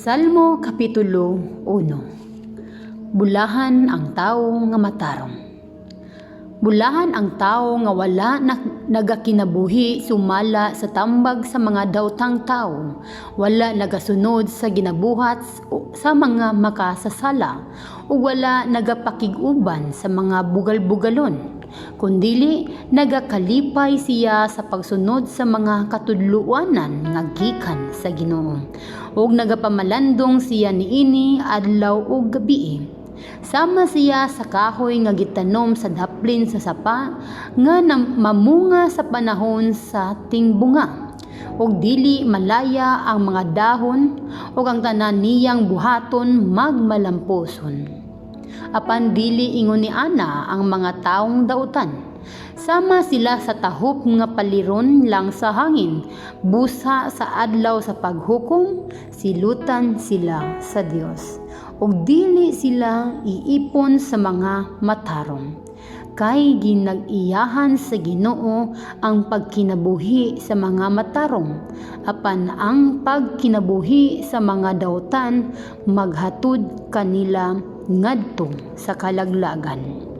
Salmo Kapitulo 1. Bulahan ang tawo nga matarong. Bulahan ang tawo nga wala na, nagakinabuhi sumala sa tambag sa mga daotang tawo, wala nagasunod sa ginabuhat sa mga makasasala, ug wala nagapakig-uban sa mga bugal-bugalon. Kundili nagakalipay siya sa pagsunod sa mga katudloanan nga gikan sa Ginoo, ug nagapamalandong siya niini adlaw ug gabii. Sama siya sa kahoy nga gitanom sa daplin sa sapa nga mamunga sa panahon sa tingbunga, ug dili malaya ang mga dahon, ug ang tanan niyang buhaton magmalampuson. Apan dili ingon ni ana ang mga taong dautan. Sama sila sa tahop nga paliron lang sa hangin, busa sa adlaw sa paghukom, silutan sila sa Dios, ug dili sila iipon sa mga matarong. Kay ginag-iyahan sa Ginoo ang pagkinabuhi sa mga matarong, apan ang pagkinabuhi sa mga dautan maghatod kanila ngadto sa kalaglagan.